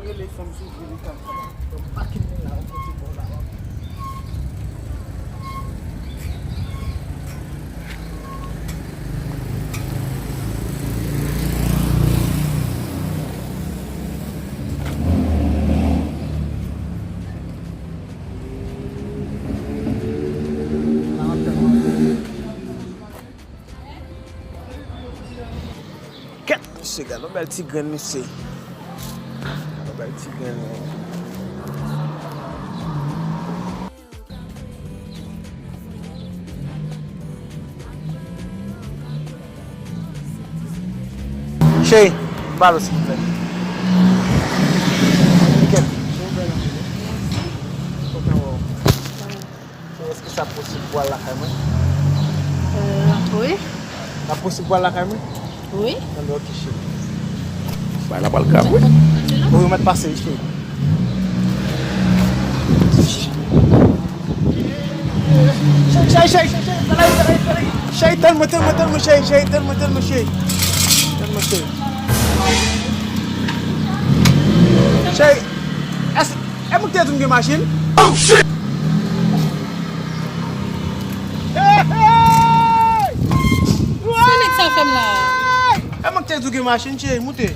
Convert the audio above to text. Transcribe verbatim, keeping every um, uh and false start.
Rele fanm sou vye letan sa. Donk pa kite la, yon kote bò la. Kèt, mesye, gade yon bèl ti grenn, mesye. Yon bèl ti grenn, wi. Cheri, m ba l silvouplè. Kèt, cheri, bèl anpil, wi. Kontan wè w. Cheri, èske sa posib pou al lakay mwen? Euh, wi. Sa posib pou al lakay mwen? Wi. Anben, ok, cheri. Bay la pral grav, wi. Wi, ou mèt pase, wi, cheri. Cheri, cheri, cheri, cheri, cheri, tann mwen, tann mwen, tann mwen, cheri, cheri, tann mwen, tann mwen, cheri. Tann mwen, cheri. Cheri, èske, e mwen ki te di w m gen machin? Oh, shit! Hey, hey! Se nèg sa fè m la. E mwen ki te di w gen machin, cheri, moute.